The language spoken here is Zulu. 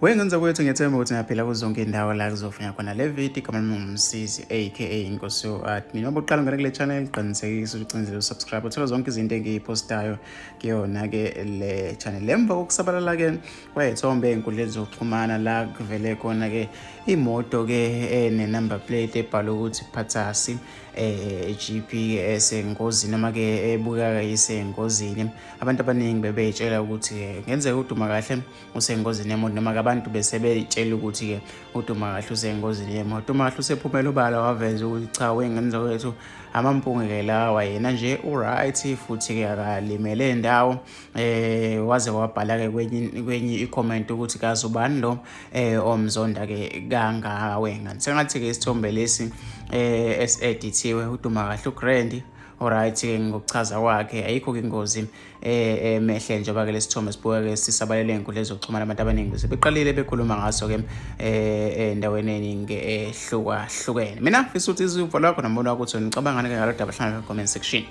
Wengenza kwethu ngiyethemba ukuthi ngiyaphila kuzo zonke indawo la kuzofika khona le video. Igama lami nguMsizi aka Inkosi yo-Admin. Uma uqala ungena kule channel, qinisekisa ukuthi ucinezele usubscribe, uthola zonke izinto engiyipostayo kuyona-ke le channel. Emva kokusabalala-ke kwayithombe ey'nkundleni zokuxhumana la kuvele khona-ke imoto-ke ene-number plate ebhalwe ukuthi Phathasi GP esengozini noma-ke ebukeka isengozini, abantu abaningi bebey'tshela ukuthi ngenzeka uDuma Kahle usengozini yemoto, noma-ke abantu besebey'tshela ukuthi-ke uDuma Kahle usengozini yemoto. Uduma Kahle usephumela ubala waveza ukuthi cha, wengane zakwethu, amampunge-ke lawa, yena nje u-right futhi-ke akalimele ndawo. Waze wabhala-ke kwenye i-comment ukuthi kazi ubani lo omzonda-ke kangaka wengane. Sengathi-ke isithombe lesi esi-edithiwe. UDuma Kahle ugrand, alright-ke ngokuchaza kwakhe, ayikho-ke ingozi emehle njengoba-ke lesithombe sibuka-ke sisabalele ey'nkundleni zokuxhumana, abantu abaningi bese beqalile bekhuluma ngaso-ke endaweni eningi ehlukahlukene. Mina ngifisa ukuthi uvo lwakho nombono wakho uthi ucabangani-ke ngalo daba. Hlangana comment section.